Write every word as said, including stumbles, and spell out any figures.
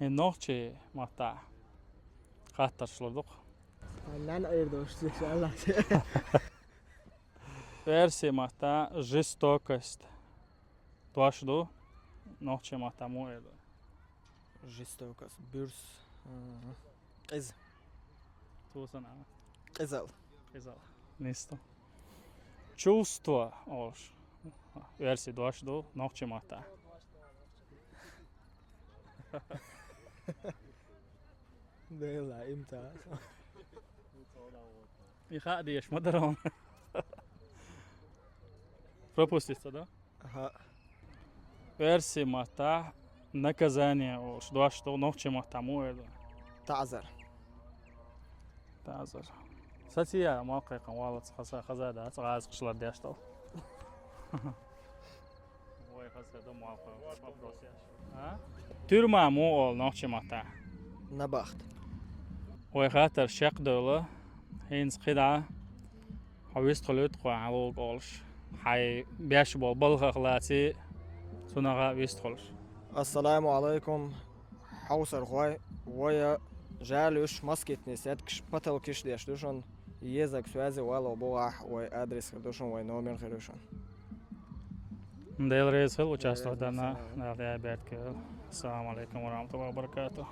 Нохчийн маттахь хаттарш лур ду-кх. Нана айр дош, иншалла. Оьрсийн маттахь жестокость дош ду, нохчийн маттахь муха эр ду? Жестокость, буьрса, къиза. Цо санна. Къизал. Къизал. Нийса ду. Чувство олуш оьрсийн дош ду, нохчийн маттахь. Дела, имта. И хаа деш ма дара хьуна. Пропустить ца до? Аха. Оьрсийн маттахь наказание олуш дош ду, нохчийн маттахь муха эр ду? Таъзар. Таъзар. Сацийа, ма кхайкхам валлац, хаза, хаза дац, гӀазкхашлар деш дала. Вай хаза да, ма кхайкхам, вопрос еш. А? Тюрьма муха олу нохчийн маттахь? Набахт. Вай хаттар чекхдевлла, хӀинца кхидӀа хьо вистхуьлуьйту кху хьан лугӀа олуш. Хьайн беш болу балхах лаций, цунах а вистхуьлуш. Ассаламу алайкум, хьовсархой, вай жа луьйш москитный сеткаш, потолкаш деш ду шуна, езаг связи вало бухахь, вай адрес хир ду шуна, вай номер хир ду шуна. Дела реза хила участие Дела реза дарна, хила. Дала дӀа беркат. Ассаламу алайкум ва рахматуллахи ва баракатух.